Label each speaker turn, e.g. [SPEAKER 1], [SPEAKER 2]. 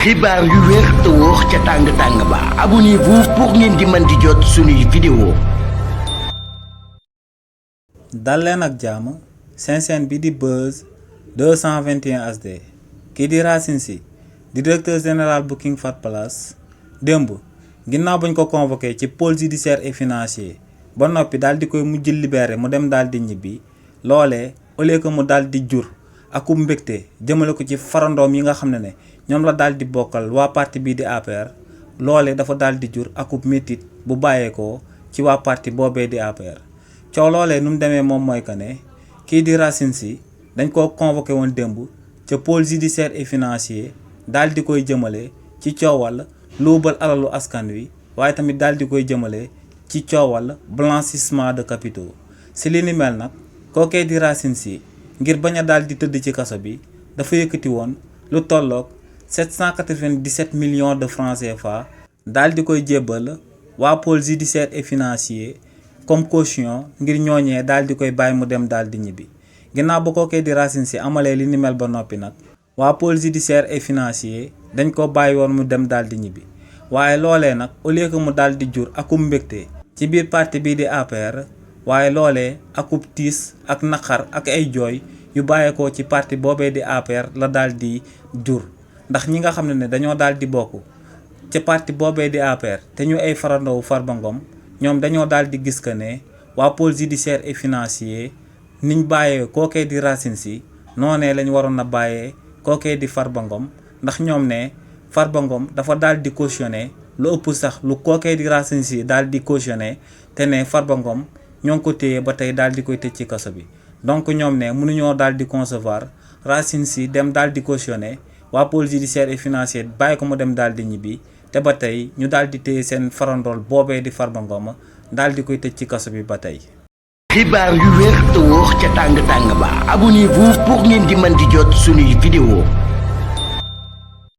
[SPEAKER 1] xibaar yu wér te wóor ca tàng-tàng ba abonnez-vous pour ngeen di mën di jot suñuy vidéo.
[SPEAKER 2] dal leen ak jàmm seen bi di Buzz 221 HD kii di Racine Sy di directeur général bu King Fahd Palace démb ginnaaw bañ ko convoqué ci pôle judiciaire et financier ba noppi daal di koy mujj libéré mu dem daal di ñibbi loolee au lieu que mu daal di jur akub mbégte jëmale ko ci farandoom yi nga xam ne ñoom la daal di bokkal waa parti bii di APR loolee dafa daal di jur akub métit bu bàyyeekoo ci waa parti boobee di APR coow loolee nu mu demee moom mooy que ne kii di Racine Sy dañ koo convoqué woon démb ca pôle judiciaire et financier daal di koy jëmale ci coowal luubal alalu askan wi waaye tamit daal di koy jëmale ci coowal blanchissement de capitaux si li ni mel nag kookee di Racine Sy ngir bañ a daal di tëdd ci kaso bi dafa yëkkati woon lu tolloog 797 millions de francs CFA daal di koy jébbal waa pôle judiciaire et financier comme caution ngir ñooñee daal di koy bàyyi mu dem daal di ñibbi ginnaaw ba kookee di Racine Sy amalee li ni mel ba noppi nag waa pôle judiciaire et financier dañ ko bàyyi woon mu dem daal di ñibbi waaye loolee nag au lieu que mu daal di jur akub mbégte ci biir parti bii di APR waaye loolee akub tiis ak naqar ak ay jooy yu bàyyeekoo ci parti boobee di APR la daal di jur ndax ñi nga xam ne dañoo daal di bokk ci parti boobee di APR te ñu ay farandoowu Farba Ngom ñoom dañoo daal di gis que ne waa pôle judiciaire et financier niñ bàyyee kookee di Racine Sy noonee lañ waroon a bàyyee kookee di Farba Ngom ndax ñoom ne Farba Ngom dafa daal di cautionné lu ëpp sax lu kookee di Racine Sy daal di cautionné te ne Farba Ngom ñoo ngi ko téye ba tey daal di koy tëj ci kaso bi donc ñoom ne mënuñoo daal di concevoir Racine Sy dem daal di cautionné waa pôle judiciaire et financier bàyyi ko mu dem daal di ñibbi te ba tey ñu daal di téye seen farandool boobee di Farba Ngom daal di koy tëj ci kaso bi ba tey.
[SPEAKER 1] xibaar yu wér te wóor ca tàng-tàng ba abonnez-vous pour ngeen di mën di jot suñuy vidéo.